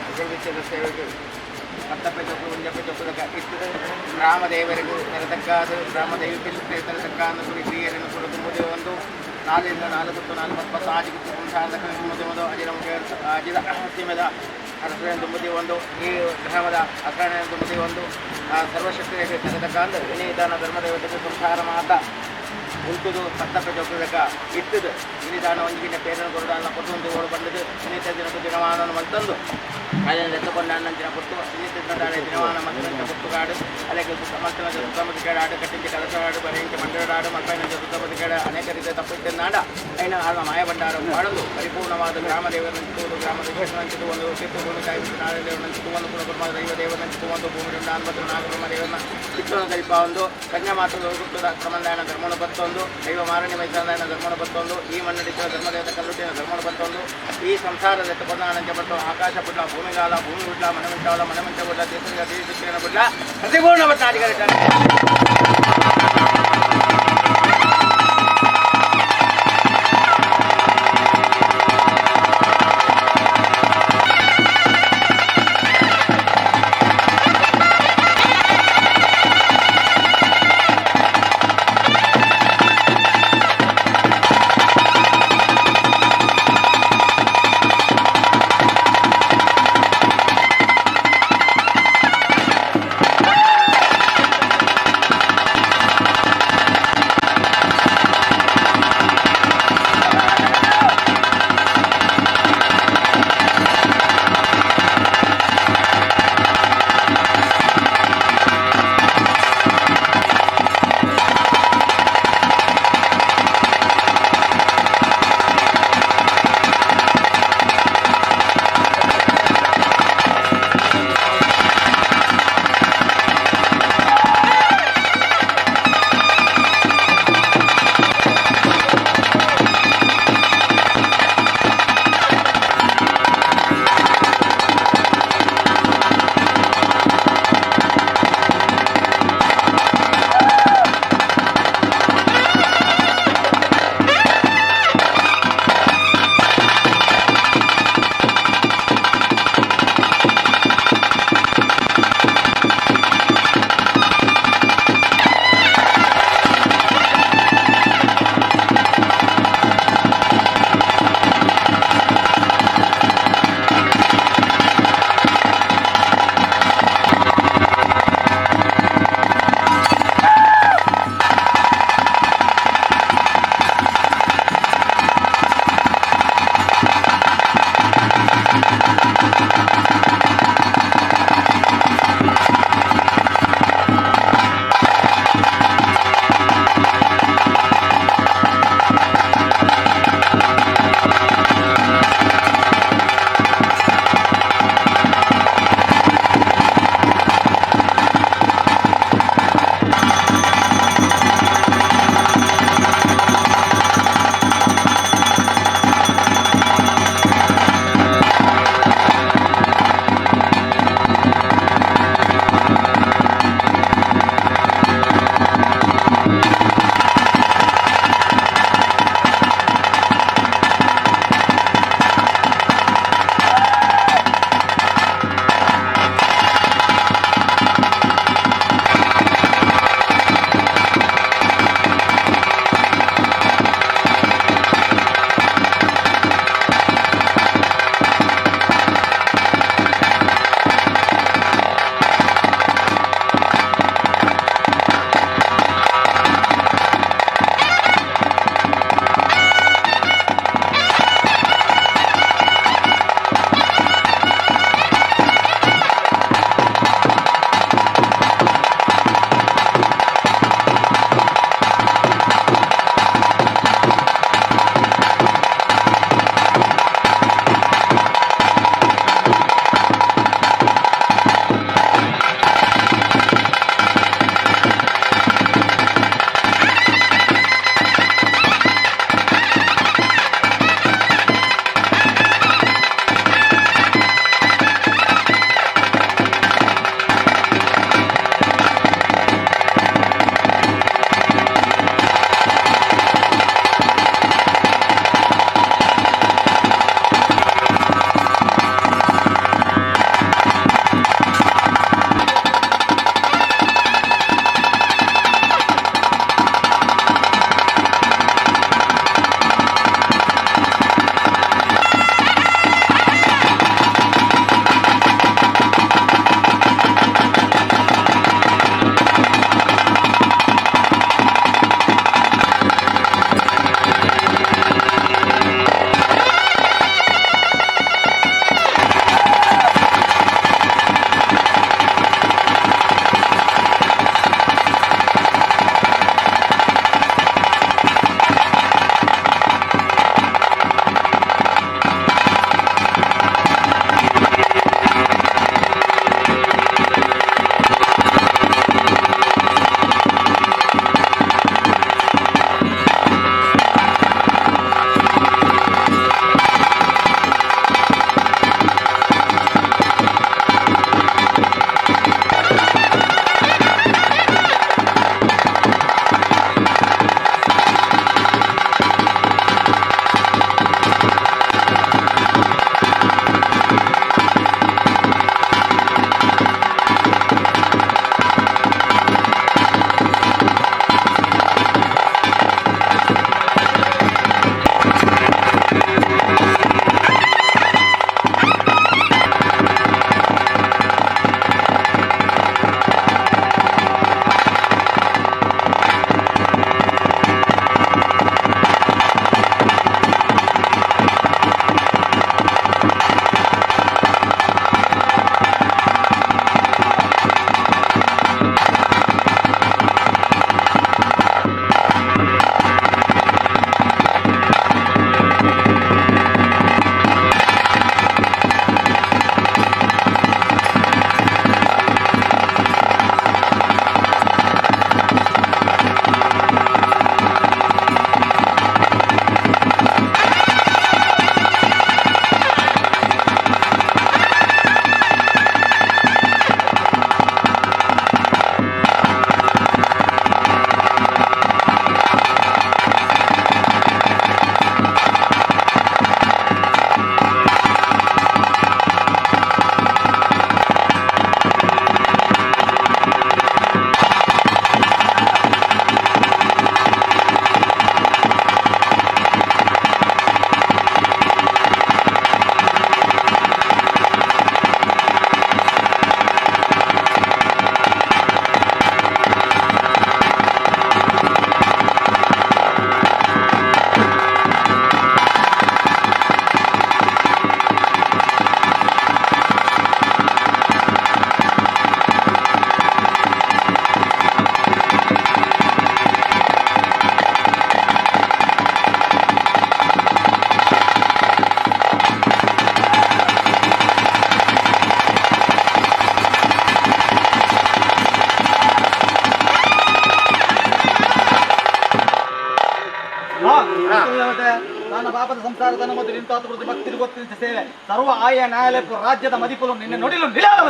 ಮುಗುಳ್ಬಿಚ್ಚದ ಸೇವೆಗೆ ಪತ್ತಪ್ಪೆ ಚೊಕ್ಕು ಒಂಜಪ್ಪೆ ಚೊಕ್ಕುದಕ ಇತ್ತದ ಗ್ರಾಮದೇವರಿಗೆ ನೆರತಕ್ಕಾದ ಗ್ರಾಮದೇವಿ ಪಿಲ್ಲು ತರತಕ್ಕಾದ ಗುರಿ ಕ್ರಿಯೆಯನ್ನು ಕೂಡ ತುಂಬುದೇ ಒಂದು ನಾಲಿಂದ ನಾಲ್ಕು ಗುತ್ತು ನಾಲ್ಕು ಪತ್ತು ಆಜಿ ಗುತ್ತು ಸಂಸಾರದ ತುಂಬುದೇ ಒಂದು ಅಜಿರ ಅಜಿರ ಸೀಮೆದ ಅರಸನ ತುಂಬುದೇ ಒಂದು ಈ ಗ್ರಾಮದ ಅಸರಣೆ ತುಂಬುದೇ ಒಂದು ಆ ಸರ್ವಶಕ್ತಿಗೆ ತೆರೆತಕ್ಕಾಂದ ವಿನೀತಾನ ಧರ್ಮದೇವತೆಗೆ ಸಂಸಾರ ಮಾತ ಉಂಟುದು ಪತ್ತಪ್ಪ ಚೌಕದಕ ಇಟ್ಟದು ಇನಿದಾನ ಒಂಜಿಗಿನ ಪೇರನ್ನು ಕೊರಡಾನ ಕೊಟ್ಟು ಓಡು ಬಂದದು ಇನ್ನಿತ ದಿನಕ್ಕೆ ದಿನಮಾನವನ್ನು ಮಲ್ತಂದು ಅದನ್ನು ಎತ್ತುಕೊಂಡ ಅಣ್ಣಂಚಿನ ಕೊಟ್ಟು ಇನ್ನಿತ ದಿನದಾಳೆ ದಿನಮಾನ ಮತ್ತಂಚ ಕೊಟ್ಟುಗಾಡು ಅಲೆಗೆ ಸುತ್ತ ಮಲ್ತನ ಸುತ್ತಮುತ್ತ ಕೇಡ ಆಡು ಕಟ್ಟಿಂಚ ಕಲಸವಾಡು ಬರೆಯಿಂಚ ಮಂಡಳಾಡು ಮಲ್ಪೈನಂಚ ಸುತ್ತಮುತ್ತ ಕೇಡ ಅನೇಕ ರೀತಿಯ ತಪ್ಪಿಟ್ಟನ್ನಾಡ ಐನ ಆದ ಮಾಯಭಂಡಾರ ಮಾಡಲು ಪರಿಪೂರ್ಣವಾದ ಗ್ರಾಮದೇವರಂಚಿತು ಗ್ರಾಮದ ವಿಶ್ವನಂಚಿತು ಒಂದು ತೀರ್ಥ ಭೂಮಿ ತಾಯಿ ನಾರಾಯಣ ಒಂದು ಕುಲ ದೈವ ದೇವರಂಚಿತು ಒಂದು ಭೂಮಿ ಅನ್ಬತ್ತು ನಾಗಬ್ರಹ್ಮ ದೇವರನ್ನ ಚಿತ್ರಣ ಕಲಿಪ ಒಂದು ಕನ್ಯಾ ಮಾತೃ ಗುಪ್ತದ ಕ್ರಮಂದಾಯನ ಧರ್ಮಣ ಬತ್ತೊಂದು ದೈವ ಮಾರಣ್ಯ ಮೈಸಾದಾಯನ ಧರ್ಮಣ ಬತ್ತೊಂದು ಈ ಮಣ್ಣಡಿಸಿದ ಧರ್ಮದೇವತ ಕಲ್ಲುಟ್ಟಿನ ಧರ್ಮಣ ಬತ್ತೊಂದು ಈ ಸಂಸಾರದ ಎತ್ತುಕೊಂಡಾನಂಚ ಬತ್ತು ಆಕಾಶ ಬುಡ್ಲ ಭೂಮಿಗಾಲ ಭೂಮಿ ಬುಡ್ಲ ಮನಮಂಚಾವಳ ಮನಮಂಚ ಬುಡ್ಲ ದೇಶದ ದೇಶದ ಬುಡ್ಲ ಪ್ರತಿಪೂರ್ಣ ಭಟ್ಟಾಧಿಕಾರಿ. ಪಾಪದ ಸಂಸಾರದ ಮೊದಲು ನಿಂತಾತು ಭಕ್ತಿ ಗೊತ್ತಿನ ಸೇವೆ ಸರ್ವ ಆಯ ನ್ಯಾಯಾಲಯಕ್ಕೂ ರಾಜ್ಯದ ಮದಿಪುಲು ನಿನ್ನೆ ನುಡಿಲು ನಿಲಾದ.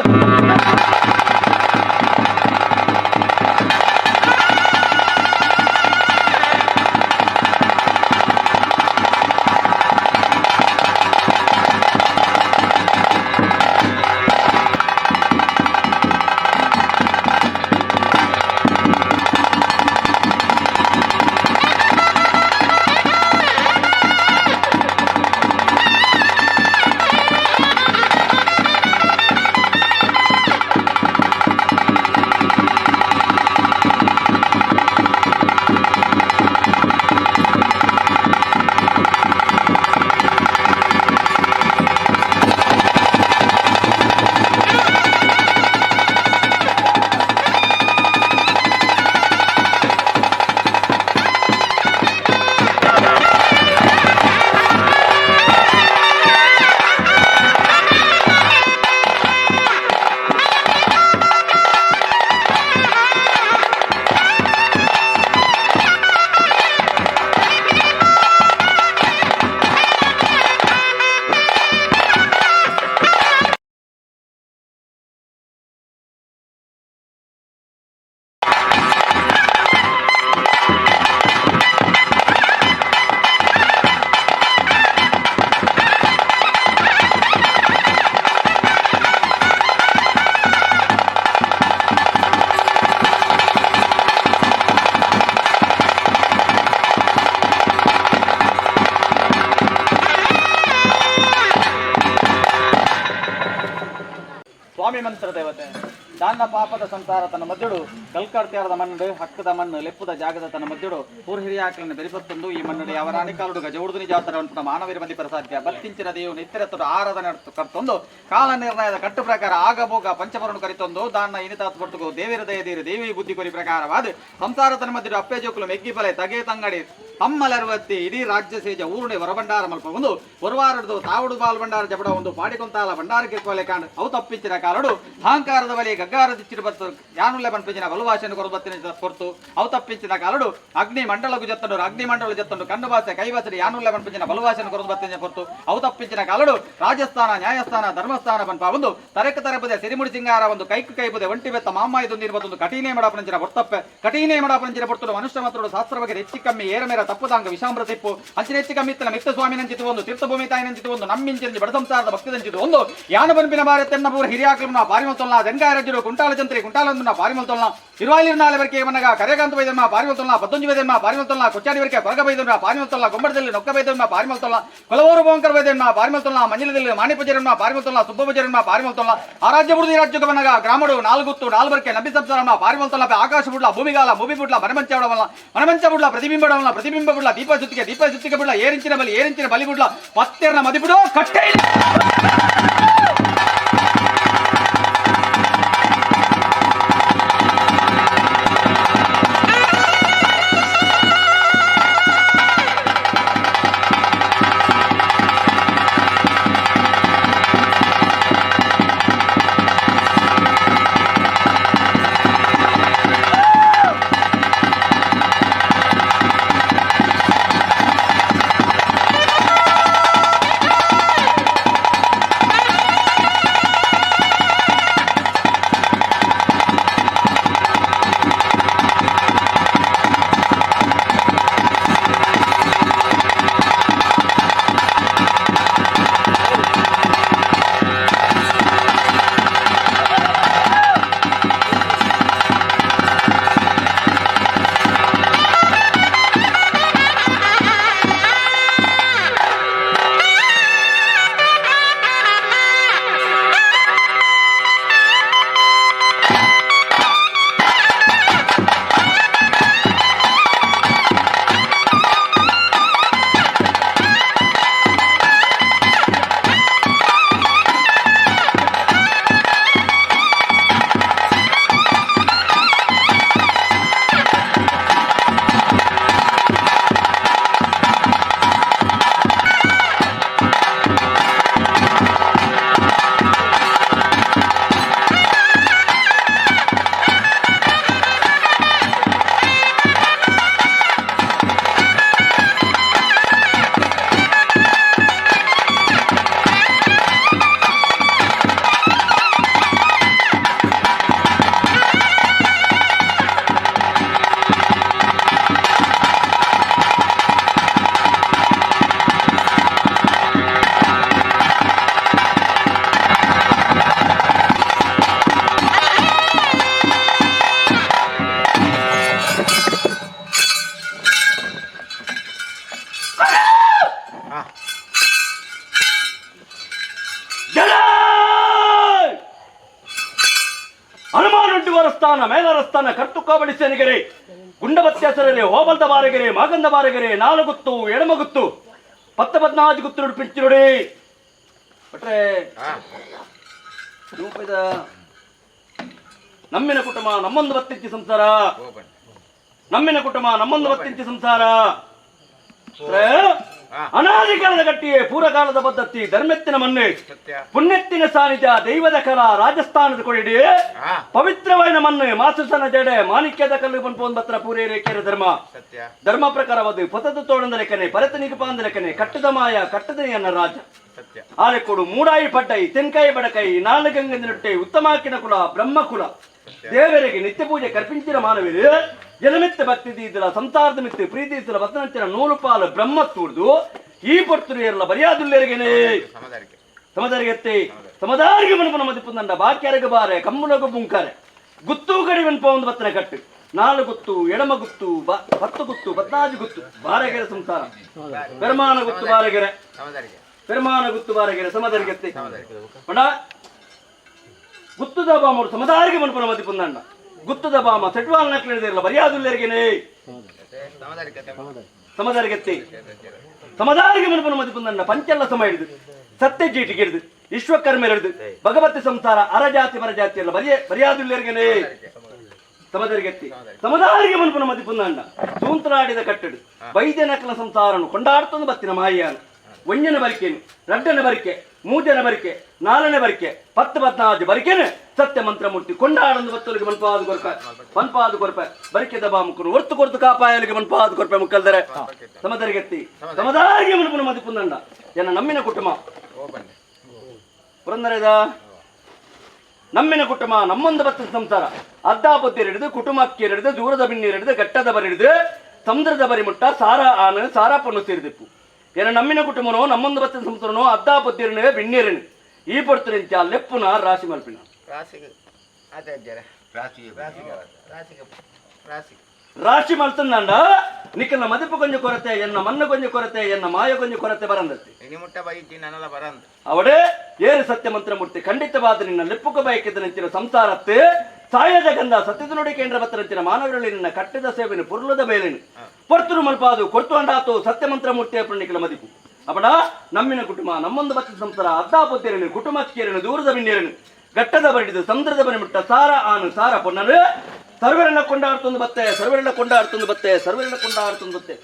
ಸ್ವಾಮಿ ಮಂತ್ರ ದೇವತೆ ದಾನ ಪಾಪದ ಸಂಸಾರ ತನ್ನ ಮಧ್ಯಡು ಕಲ್ಕಡ್ತಿಯಾರದ ಮಣ್ಣು ಹಕ್ಕದ ಮಣ್ಣು ಲೆಪ್ಪುದ ಜಾಗದ ತನ್ನ ಮಧ್ಯಡು ಊರು ಹಿರಿಯಾಕಲನ್ನು ಬೆರಿಪತ್ತೊಂದು ಈ ಮಣ್ಣು ಯಾವ ರಾಣಿಕಾಲುಡು ಗಜ ಜಾತರ ಉಂಟು ಮಾನವೀರ ಮದಿಪರ ಸಾಧ್ಯ ಬತ್ತಿಂಚಿನ ದೇವು ನಿತ್ಯರತ್ತರು ಆರಾಧನೆ ಕರ್ತೊಂದು ಕಾಲ ನಿರ್ಣಯದ ಕಟ್ಟು ಪ್ರಕಾರ ಆಗಭೋಗ ಪಂಚವರನ್ನು ಕರಿತೊಂದು ದಾನ ಇನಿತಾತ್ ಪೊರ್ತುಗು ದೇವಿರ ದಯದೀರು ದೇವಿ ಬುದ್ಧಿ ಕೊರಿ ಪ್ರಕಾರವಾದ ಸಂಸಾರ ತನ್ನ ಮಧ್ಯಡು ಅಪ್ಪೆ ಜೋಕುಲು ಮೆಗ್ಗಿ ಬಲೆ ತಗೆ ತಂಗಡಿ ತಮ್ಮಲರ್ವತ್ತಿ ಇಡೀ ರಾಜ್ಯ ಸೇಜ ಊರುಣೆ ಹೊರಭಂಡಾರ ಮಲ್ಪ ಒಂದು ಹೊರವಾರದು ತಾವಡು ಬಾಲ್ ಭಂಡಾರ ಜಬಡ ಒಂದು ಪಾಡಿಕೊಂತಾಲ ಭಂಡಾರ ಕಿರ್ಕೋಲೆ ಕಾಂಡ್ ಅವು ತಪ್ಪಿಂಚಿನ ಕಾಲಡು ಅಹಂಕಾರದ ಬಲಿ ಗಗ್ಗಾರ ದಿಚ್ಚಿರು ಬತ್ತು ಯಾನುಲ್ಲೆ ಪನ್ಪಿಂಚಿನ ಬಲುವಾಸೆಯನ್ನು ಕೊರು ಬತ್ತಿನ ಕೊರ್ತು ಅವು ತಪ್ಪಿಂಚಿನ ಕಾಲಡು ಅಗ್ನಿ ಮಂಡಲಗು ಜತ್ತಂಡು ಅಗ್ನಿ ಮಂಡಲ ಜತ್ತಂಡು ಕಣ್ಣು ಭಾಷೆ ಕೈವಾಸೆ ಯಾನುಲ್ಲೆ ಪನ್ಪಿಂಚಿನ ಬಲುವಾಸೆಯನ್ನು ಕೊರು ಬತ್ತಿನ ಕೊರ್ತು ಅವು ತಪ್ಪಿಂಚಿನ ಕಾಲಡು ರಾಜಸ್ಥಾನ ನ್ಯಾಯಸ್ಥಾನ ಧರ್ಮಸ್ಥಾನ ಪನ್ಪ ಒಂದು ತರಕ ತರಪದೆ ಸಿರಿಮುಡಿ ಸಿಂಗಾರ ಒಂದು ಕೈಕು ಕೈಪದೆ ಒಂಟಿ ಬೆತ್ತ ಮಾಮಾಯ್ದು ಒಂದು ಕಠಿಣೆ ಮಾಡಪನಂಚಿನ ಬೊರ್ತಪ್ಪೆ ಕಠಿಣೆ ಮಾಡಪನಂಚಿನ ಬೊರ್ತುಡು ಮನುಷ್ಯ ಮಾತ್ರ ಶಾಸ್ತ್ರ ಬಗ್ಗೆ ಹೆಚ್ಚಿ ಕಮ್ಮಿ ಏರಮೇರ ತಪ್ಪುದಾಂಗ ವಿಷಾಮೃತಿಪ್ಪು ಅಂಚಿನ ಹೆಚ್ಚು ಕಮ್ಮಿ ಇತ್ತಲ ಮಿತ್ತ ಸ್ವಾಮಿ ನಂಚಿತು ಒಂದು ತೀರ್ಥಭೂಮಿ ತಾಯಿ ನಂಚಿತು ಒಂದು ನಮ್ಮಿಂಚಿನ ಬಡ ಸಂಸಾರದ ಭಕ್ತಿ ಒಂದು ಯಾನು ಬನ್ಪಿನ ಬಾರೆ ತೆನ್ನ ಪೂರ ಹಿರಿಯಾಕ್ಲುನ ಪಾರಿಮಲ್ತೊಲ್ಲ ದೆಂಗಾಯ ಕುಂಟಾಲ ಜಂತ್ರಿ ಕುಂಟಾಲಂದುನ ಪಾರಿಮಲ್ತೊಲ್ಲ ಇರುವಾಯಿಲಿರ್ನಾಲೆ ವರೆಗೆ ಮನಗ ಕರೆಕಾಂತ ವೈದ್ಯಮ್ಮ ಪಾರಿಮಲ್ತೊಲ್ಲ ಪದ್ದೊಂಜಿ ವೈದ್ಯಮ್ಮ ಪಾರಿಮಲ್ತೊಲ್ಲ ಕೊಚ್ಚಾಡಿ ವರೆಗೆ ಕೊರಗ ಬೈದಮ್ಮ ಪಾರಿಮಲ್ತೊಲ್ಲ ಗೊಬ್ಬರದಲ್ಲಿ ನೊಕ್ಕ ಬೈದಮ್ಮ ಪಾರಿಮಲ್ತೊಲ್ಲ ಕೊಲವೂರು ಬೋಂಕರ್ ವೈದ್ಯಮ್ಮ ಪಾರಿಮಲ್ತೊಲ್ಲ ಮಂಜಲದಲ್ಲಿ ಮಾಣಿಪಜರಮ್ಮ ಪಾರಿಮಲ್ತೊಲ್ಲ ಸುಬ್ಬಭಜರಮ್ಮ ಪಾರಿಮಲ್ತೊಲ್ಲ ಆ ರಾಜ್ಯ ಬುಡುದಿ ರಾಜ್ಯಕ್ಕೆ ಮನಗ ಗ್ರಾಮಡು ನಾಲ್ಗುತ್ತು ನಾಲ್ವರ್ಕೆ ನಂಬಿ ಸಂಸಾರಮ್ಮ ಪಾರಿಮಲ್ತೊಲ್ಲ ಆಕಾಶ ಬುಡ್ಲ ಭೂಮಿಗಾಲ ಭೂಮಿ ಬುಡ್ಲ ಮನಮಂಚ ಮನಮಂಚ ಬುಡ್ಲ ಪ್ರತಿಬಿಂಬಡವಲ್ಲ ಪ್ರತಿಬಿಂಬ ಬುಡ್ಲ ದೀಪ ಸುತ್ತಿಗೆ ದೀಪ ಸುತ್ತಿಗೆ ಬುಡ್ಲ ಏರಿಂಚಿನ ಬಲಿ ಏರಿಂಚಿನ ಬಲಿ ಬುಡ್ಲ ಪತ್ತೆರ್ನ ಮದಿಬಿಡು ಕಟ್ಟೆ. ರಸ್ತಾನ ಮೇಲ ರಸ್ತಾನ ಕರ್ತುಕಾವಳಿ ಸೇನಿಗೆರೆ ಗುಂಡಬತ್ಯಾಸರಲ್ಲಿ ಹೋಬಲ್ದ ಬಾರಗೆರೆ ಮಾಗಂದ ಬಾರಗೆರೆ ನಾಲುಗುತ್ತು ಎಡಮಗುತ್ತು ಪತ್ತ ಪದ್ನಾಜು ಗುತ್ತು ಪಿಂಚಿರುಡಿ ಭಟ್ರೆ ರೂಪದ ನಮ್ಮಿನ ಕುಟುಂಬ ನಮ್ಮೊಂದು ಬತ್ತಿಂಚಿ ಸಂಸಾರ. ನಮ್ಮಿನ ಕುಟುಂಬ ನಮ್ಮೊಂದು ಬತ್ತಿಂಚಿ ಸಂಸಾರ. ಅನಾದಿ ಕಾಲದ ಗಟ್ಟಿಯೇ ಪೂರ್ವಕಾಲದ ಪದ್ಧತಿ ಧರ್ಮೆತ್ತಿನ ಮಣ್ಣೆ ಸತ್ಯ. ಪುಣ್ಯತ್ತಿನ ಸಾನ್ನಿಧ್ಯ ದೈವದ ಕರ ರಾಜಸ್ಥಾನದ ಕೊಡಿಡಿ ಪವಿತ್ರವಾದ ಮಣ್ಣು ಮಾಸುಸನ ಜಡೆ ಮಾಣಿಕ್ಯದ ಕಲ್ಲು ಪನ್ಪೋನ್ ಬತ್ರ ಪೂರೇ ರೇಖೆಯ ಧರ್ಮ. ಸತ್ಯ. ಧರ್ಮ ಪ್ರಕಾರವಾದ ಪತದ ತೋಡಂದ ಲೆಕ್ಕನೆ ಪರತನಿಗೆ ಪಾಂದ ಲೆಕ್ಕನೆ ಕಟ್ಟದ ಮಾಯ ಕಟ್ಟದ ಎನ್ನ ರಾಜ. ಸತ್ಯ. ಆಲೆಕೊಡು ಮೂಡಾಯಿ ಪಡ್ಡೈ ತೆನ್ಕಾಯಿ ಬಡಕೈ ನಾಲಗಂಗಂದಿನೊಟ್ಟೆ ಉತ್ತಮಾಕಿನ ಕುಲ ಬ್ರಹ್ಮಕುಲ ದೇವರಿಗೆ ನಿತ್ಯ ಪೂಜೆ ಕರ್ಪಿಂಚಿನ ಮಾನವರು ಜನಮಿತ್ತ ಭಕ್ತಿ ದೀದಲ ಸಂಸಾರದ ಮಿತ್ತು ಪ್ರೀತಿ ಇದ್ದಲ ಬತ್ತನಂಚಿನ ನೂಲು ಪಾಲು ಬ್ರಹ್ಮ ತೂರ್ದು ಈ ಪೊರ್ತುರು ಏರ್ಲ ಬರಿಯಾದುಲ್ಲೆರಗೆನೆ. ಸಮದಾರಿಕೆ. ಸಮದಾರಿಗೆತ್ತೆ ಸಮದಾರಿಗೆ ಮನಪನ ಮದಿಪುಂದಂಡ ಬಾಕ್ಯಾರಗ ಬಾರೆ ಕಮ್ಮುಲಗ ಬುಂಕಾರೆ ಗುತ್ತು ಕಡಿ ವೆನ್ಪ ಒಂದು ಬತ್ತನ ಕಟ್ಟು ನಾಲು ಗುತ್ತು ಎಡಮ ಗುತ್ತು 10 ಗುತ್ತು 14 ಗುತ್ತು ಬಾರಗೆರೆ ಸಂಸಾರ ಪೆರಮಾನ ಗುತ್ತು ಬಾರಗೆರೆ. ಸಮದಾರಿಕೆ. ಪೆರಮಾನ ಗುತ್ತು ಬಾರಗೆರೆ ಸಮದರಿಗೆತ್ತೆ ಪಂಡ ಗುತ್ತುದ ಬಾಮರು ಸಮದಾರಿಗೆ ಮನಪನ ಮದಿಪುಂದಂಡ ಗುತ್ತುದ ಬಾಮ ಸೆಟ್ವಾಲ್ ನಕ್ಲಿಡಿದಿರಲ್ಲ ಬರಿಯಾದುಲ್ಲೆರಗೆನೆ. ಸಮದಾರಿಕೆ. ಸಮದಾರಿಗೆತ್ತೆ ಸಮದಾರಿಗೆ ಮನಪನ ಮದಿಪುಂದಂಡ ಪಂಚೆಲ್ಲ ಸಮ ಹಿಡಿದು ಸತ್ಯ ಚೀಟಿಗೆ ಹಿಡಿದು ವಿಶ್ವಕರ್ಮ ಹಿಡಿದು ಭಗವತಿ ಸಂಸಾರ ಅರಜಾತಿ ಪರಜಾತಿ ಎಲ್ಲ ಬರಿಯ ಬರಿಯಾದುಲ್ಲೆರಗೆನೆ. ಸಮದರಿಗೆತ್ತಿ ಸಮದಾರಿಗೆ ಮನಪನ ಮದಿಪುಂದಂಡ ಸೂಂತ್ರಾಡಿದ ಕಟ್ಟಡು ವೈದ್ಯನಕಲ ಸಂಸಾರನು ಕೊಂಡಾಡ್ತೊಂದು ಬತ್ತಿನ ಮಾಯಿಯಾನು ಒಂಜನ ಬರಿಕೆನು ರಡ್ಡನ ಬರಿಕೆ ಮೂಜನ ಬರಿಕೆ ನಾಲನೇ ಬರಿಕೆ 10 14 ಬರಿಕೆನು ಸತ್ಯ ಮಂತ್ರಮೂರ್ತಿ ಕೊಂಡಾಡೊಂದು ಬತ್ತಲಿಗೆ ಮನ್ಪಾದು ಕೊರ್ಪ ಮನ್ಪಾದು ಕೊರ್ಪ ಬರಿಕೆದ ಬಾಮುಕನು ಒರ್ತು ಕೊರ್ತು ಕಾಪಾಯಲಿಗೆ ಮನ್ಪಾದು ಕೊರ್ಪೆ ಮುಕ್ಕಲ್ದರೆ ಸಮದರಿಗೆತ್ತಿ ಸಮದಾರಿಗೆ ಮನಪನ ಮದಿಪುಂದಂಡ ಎನ್ನ ನಮ್ಮಿನ ಕುಟುಂಬ ಓಪನ್. ಪುರಂದರದ ನಮ್ಮಿನ ಕುಟುಂಬ ನಮ್ಮೊಂದು ಬತ್ತ ಸಂಸಾರ ಅದ್ದಾಪತ್ತಿರಿಡಿದು ಕುಟುಂಬಕ್ಕಿರಿಡಿದು ದೂರದ ಬಿನ್ನಿರಿಡಿದು ಗಟ್ಟದ ಬರಿಡಿದು ಸಮುದ್ರದ ಬರಿ ಮುಟ್ಟ ಸಾರಾ ಆನು ಸಾರಾ ಪೊಣ್ಣು ಸೇರಿದಿಪ್ಪು ಏನ ನಮ್ಮಿನ ಕುಟುಂಬನೋ ನಮ್ಮೊಂದು ಬತ್ತ ಸಂಸಾರನೋ ಅದ್ದಾಪತ್ತಿರನು ಬಿನ್ನಿರನು ಈ ಪೊರ್ತುನಿಂಚ ಲೆಪ್ಪುನ ರಾಶಿ ಮಲ್ಪಿನ. ರಾಸಿಗೆ ಆತ ರಾಶಿ ರಾಶಿಗೆ ರಾಶಿಗೆ ರಾಶಿಗೆ ರಾಶಿ ಮಲ್ತಂದಂಡ ನಿಕ್ಕನ ಮದಿಪು ಕೊಂಜ ಕೊರತೆ ಎನ್ನ ಮಣ್ಣು ಕೊಂಜ ಕೊರತೆ ಎನ್ನ ಮಾಯ ಕೊಂಜ ಕೊರತೆ ಬರಂದತ್ತಿ. ಇನಿ ಮುಟ್ಟ ಬೈತಿ ನನ್ನಲ್ಲ ಬರಂದು. ಅವಡೇ ಏರು ಸತ್ಯ ಮಂತ್ರಮೂರ್ತಿ ಖಂಡಿತವಾದ ನಿನ್ನ ಲೆಪ್ಪುಕ ಬಯಕಿದ ನಂಚಿನ ಸಂಸಾರತ್ತೆ ಸಾಯದ ಗಂಧ ಸತ್ಯದ ನುಡಿ ಕೇಂದ್ರ ಬತ್ತರಂಚಿನ ಮಾನವರಲ್ಲಿ ನಿನ್ನ ಕಟ್ಟಿದ ಸೇವೆನು ಪುರ್ಲದ ಮೇಲೇನು ಪೊರ್ತುರು ಮಲ್ಪಾದು ಕೊರ್ತು ಅಂಡಾತು ಸತ್ಯ ಮಂತ್ರಮೂರ್ತಿಯ ಪುಣ್ಣಿಕಲ ಮದಿಪು ಅಪಡ ನಮ್ಮಿನ ಕುಟುಂಬ ನಮ್ಮೊಂದು ಬತ್ತ ಸಂಸಾರ ಅದ್ದಾಪುತ್ತಿರನು ಕುಟುಂಬಕ್ಕೇರನು ದೂರದ ಬಿನ್ನೇರನು ಗಟ್ಟದ ಬರಿಡಿದು ಸಮುದ್ರದ ಬರಿ ಮುಟ್ಟ ಸಾರ ಆನು ಸಾರ ಪೊನ್ನನು ಸರ್ವರನ್ನ ಕೊಂಡಾಡ್ತೊಂದು ಬತ್ತೆ ಸರ್ವರನ್ನ ಕೊಂಡಾಡ್ತೊಂದು ಬತ್ತೆ ಸರ್ವರನ್ನ ಕೊಂಡಾಡ್ತೊಂದು ಬತ್ತೆ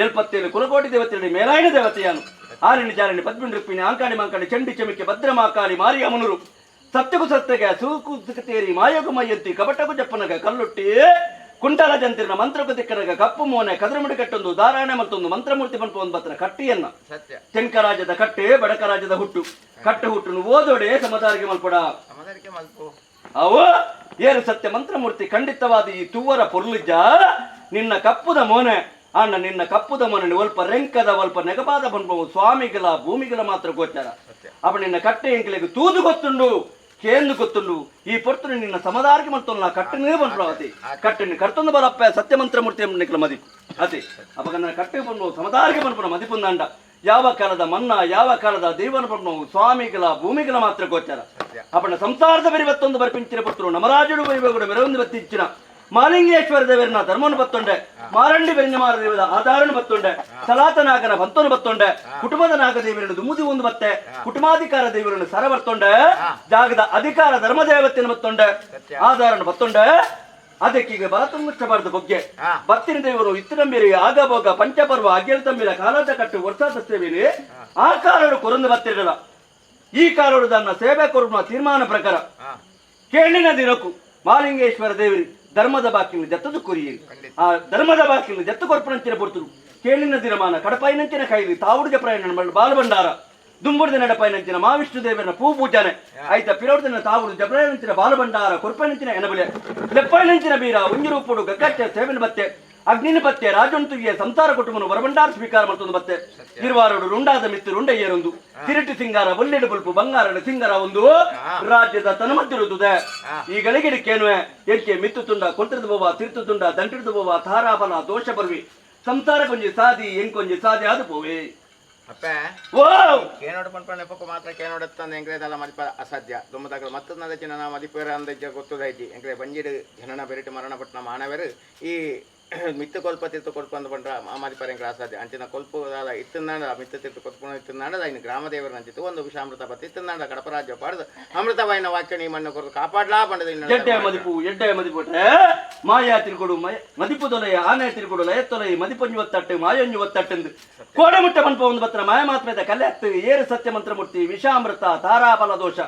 ಎಲ್ಪತ್ತೇಳು ಕುಲಕೋಟಿ ದೇವತೆಯಲ್ಲಿ ಮೇಲಾಯಣ ದೇವತೆಯಾನು ಆರಿಣಿ ಜಾರಿಣಿ ಪದ್ಮಿಣಿ ರುಕ್ಮಿಣಿ ಆಂಕಾಣಿ ಮಾಂಕಾಣಿ ಚಂಡಿ ಚಮಿಕೆ ಭದ್ರ ಮಾಕಾಳಿ ಮಾರಿಯಮ್ಮನರು ಸತ್ಯಕು ಸತ್ಯಗೆ ಸೂಕು ಸುಖತೇರಿ ಮಾಯಗು ಮಯ್ಯಂತಿ ಕಪಟಕು ಜಪ್ಪನಗ ಕಲ್ಲುಟ್ಟಿ ಕುಂಟಲ ಜಂತಿರನ ಮಂತ್ರಕು ದಿಕ್ಕನಗ ಕಪ್ಪು ಮೋನೆ ಕದರಮುಡಿ ಕಟ್ಟೊಂದು ಧಾರಾಯಣ ಮತ್ತೊಂದು ಮಂತ್ರಮೂರ್ತಿ ಪಂಪ ಒಂದು ಬತ್ತನ ಕಟ್ಟಿಯನ್ನ. ಸತ್ಯ. ತೆಂಕರಾಜದ ಕಟ್ಟೆ ಬಡಕರಾಜದ ಹುಟ್ಟು ಕಟ್ಟು ಹುಟ್ಟುನು ಓದೋಡೆ ಸಮದಾರಿಗೆ ಮಲ್ಪಡ. ಸಮದಾರಿಕೆ ಮಲ್ಪು. ಅವು ಏನು ಸತ್ಯ ಮಂತ್ರಮೂರ್ತಿ ಖಂಡಿತವಾದ ಈ ತುವರ ಪೊರ್ಲಿಜ್ಜ ನಿನ್ನ ಕಪ್ಪುದ ಮೋನೆ ಅಣ್ಣ ನಿನ್ನ ಕಪ್ಪುದ ಮೋನೆ ಒಲ್ಪ ರೆಂಕದ ಒಲ್ಪ ನೆಗಬಾದ ಬಂದ್ಬವು ಸ್ವಾಮಿಗಳ ಭೂಮಿಗಳ ಮಾತ್ರ ಗೋಚಾರ. ಅಪ್ಪ ನಿನ್ನ ಕಟ್ಟೆ ಎಂಕಲಿಗೆ ತೂದು ಗೊತ್ತುಂಡು ಕೇಂದು ಗೊತ್ತುಂಡು ಈ ಪೊರ್ತುನು ನಿನ್ನ ಸಮದಾರಿಗೆ ಮಂತೊಲ್ಲ ಕಟ್ಟನೇ ಬಂದ್ರವತಿ ಕಟ್ಟನ್ನು ಕರ್ತೊಂದು ಬರಪ್ಪ ಸತ್ಯ ಮಂತ್ರಮೂರ್ತಿ ನಿಕ್ಕಲ ಮದಿ ಅತಿ ಅಪ್ಪ ನನ್ನ ಕಟ್ಟೆ ಬಂದು ಸಮದಾರಿಗೆ ಬಂದ್ಪುನ ಮದಿಪುಂದಾಂಡ ಯಾವ ಕಾಲದ ಮನ್ನ ಯಾವ ಕಾಲದ ದೇವನ ಬಂದು ಸ್ವಾಮಿಗಳ ಭೂಮಿಗಳ ಮಾತ್ರ ಗೋಚಾರ. ಅಪ್ಪನ ಸಂಸಾರದ ಬೆರಿಬತ್ತೊಂದು ಬರ್ಪಿಂಚಿನ ಪುತ್ರರು ನಮರಾಜುಡು ಬರಿಬಗುಡು ಮೆರವೊಂದು ಬತ್ತಿಂಚಿನ ಮಾಲಿಂಗೇಶ್ವರ ದೇವರನ್ನ ಧರ್ಮನು ಬತ್ತೊಂಡೆ ಮಾರಂಡಿ ಬೆರಿഞ്ഞಮಾರ ದೇವದ ಆಧಾರನು ಬತ್ತೊಂಡೆ ಸಲಾತನಾಗನ ಬಂತನು ಬತ್ತೊಂಡೆ ಕುಟುಂಬದ ನಾಗ ದೇವರನ್ನು ದುಮುದಿ ಒಂದು ಬತ್ತೆ ಕುಟುಂಬಾಧಿಕಾರ ದೇವರನ್ನು ಸರ ಬರ್ತೊಂಡೆ ಜಾಗದ ಅಧಿಕಾರ ಧರ್ಮದೇವತೆಯನ್ನು ಬತ್ತೊಂಡೆ ಆಧಾರನು ಬತ್ತೊಂಡೆ ಅದಕ್ಕೀಗ ಬರತುಂಬಾರದು ಬೊಗ್ಗೆ ಬತ್ತಿನ ದೇವರು ಇತ್ತನಂಬಿರಿ ಆಗಭೋಗ ಪಂಚಪರ್ವ ಅಗ್ಯಲ್ ತಂಬಿರ ಕಾಲದ ಕಟ್ಟು ವರ್ಷಾದ ಸೇವೆಯಲ್ಲಿ ಆ ಕಾಲಡು ಕೊರಂದು ಬತ್ತಿರಲ್ಲ ಈ ಕಾಲಡು ತನ್ನ ಸೇವೆ ಕೊರುವ ತೀರ್ಮಾನ ಪ್ರಕಾರ ಕೇಳಿನ ದಿನಕ್ಕೂ ಮಾಲಿಂಗೇಶ್ವರ ದೇವರಿ ಧರ್ಮದ ಬಾಕಿನ ಜತ್ತದು ಕೊರಿಯಿರಿ ಆ ಧರ್ಮದ ಬಾಕಿನ ಜತ್ತು ಕೊರ್ಪಣಂಚಿನ ಪೊರ್ತುರು ಕೇಳಿನ ದಿನಮಾನ ಕಡಪಾಯಿನಂಚಿನ ಕೈಲಿ ತಾವುಡುಗ ಪ್ರಯಾಣ ಬಾಲಭಂಡಾರ ದುಂಬುಡ್ದ ನಡಪಾಯಿನಂಚಿನ ಮಹಾವಿಷ್ಣು ದೇವರನ ಪೂ ಪೂಜಾನೆ ಆಯ್ತ ಪಿರೌಡ್ದಿನ ತಾವುಡು ಜಪ್ರಾಯನಂಚಿನ ಬಾಲಭಂಡಾರ ಕೊರ್ಪನಂಚಿನ ಎನಬಲೆ ಲೆಪ್ಪಾಯಿನಂಚಿನ ಬೀರ ಉಂಜಿರೂಪುಡು ಗಗ್ಗಚ್ಚ ಸೇವನ ಬತ್ತೆ ಅಗ್ನಿನ ಪತ್ತೆ ರಾಜೊಂತುಗೆ ಸಂಸಾರ ಕುಟುಂಬನು ವರಭಂಡಾರ ಸ್ವೀಕಾರ ಮಾಡ್ತೊಂದು ಬತ್ತೆ ತಿರುವಾರೂರು ರುಂಡಾದ ಮಿತ್ತು ರುಂಡ ಏರೊಂದು ತಿರುಟಿ ಸಿಂಗಾರ ಒಳ್ಳೆಡು ಬುಲ್ಪು ಬಂಗಾರಡು ಸಿಂಗಾರ ಒಂದು ರಾಜ್ಯದ ತನಮದ್ದಿರುತ್ತದೆ ಈ ಗಳಿಗೆಡಿಕೇನುವೆ ಎಕ್ಕೆ ಮಿತ್ತು ತುಂಡ ಕೊಲ್ತಿರದ ಬೋವ ತಿರುತು ತುಂಡ ದಂಟಿಡ್ದು ಬೋವ ತಾರಾಬಲ ದೋಷ ಬರ್ವಿ ಸಂಸಾರ ಕೊಂಜಿ ಸಾದಿ ಎಂಕೊಂಜಿ ಸಾದಿ ಅದು ಪೋವೆ. ಅಪ್ಪೆ ಓ ಕೇನೋಡು ಪನ್ಪಣ ಎಪ್ಪಕ್ಕ ಮಾತ್ರ ಕೇನೋಡತ್ತಂದ ಎಂಕ್ರೆ ಮದಿಪ ಅಸಾಧ್ಯ ದುಮ್ಮದಾಗಲ ಮತ್ತೊಂದು ನನ್ನ ಮದಿಪೇರ ಅಂದಜ್ಜ ಗೊತ್ತದಾಯ್ತಿ ಎಂಕ್ರೆ ಬಂಜಿಡು ಜನನ ಬೆರಿಟು ಮರಣ ಪಟ್ನ ಮಾನವರು ಈ ಮಿತ್ತು ಕೊಲ್ಪ ತಿರ್ತು ಕೊಲ್ಪ ಅಂದ ಪಂಡ್ರ ಮದಿಪರ ಎಂಕ್ರೆ ಅಸಾಧ್ಯ ಅಂಚಿನ ಕೊಲ್ಪ ಇತ್ತಂದಾಂಡ ಮಿತ್ತು ತಿರ್ತು ಕೊಲ್ಪ ಇತ್ತಂದಾಂಡ ಇನ್ನು ಗ್ರಾಮದೇವರ ನಂಚಿತ್ತು ಒಂದು ವಿಷಾಮೃತ ಬತ್ತಿ ಇತ್ತಂದಾಂಡ ಕಡಪರಾಜ್ಯ ಪಾಡ್ದು ಅಮೃತವಾಯಿನ ವಾಕ್ಯ ನೀ ಮಣ್ಣು ಕೊರದು ಕಾಪಾಡ್ಲಾ ಪಂಡದ ಎಡ್ಡೆ ಮದಿಪು ಎಡ್ಡೆ ಮದಿಪುಟ್ರೆ ಮಾಯಾ ತಿರುಗುಡು ಮದಿಪು ದೊಲೆಯ ಆನೆ ತಿರುಗುಡು ಲಯತ್ತೊಲೈ ಮದಿಪೊಂಜು ಒತ್ತಟ್ಟು ಮಾಯೊಂಜು ಒತ್ತಟ್ಟೆಂದು ಕೋಡಮುಟ್ಟ ಮನ್ಪ ಒಂದು ಬತ್ರ ಮಾಯ ಮಾತ್ಮೇದ ಕಲ್ಯಾತ್ತು ಏರು ಸತ್ಯ ಮಂತ್ರಮೂರ್ತಿ ವಿಷಾಮೃತ ತಾರಾಬಲ ದೋಷ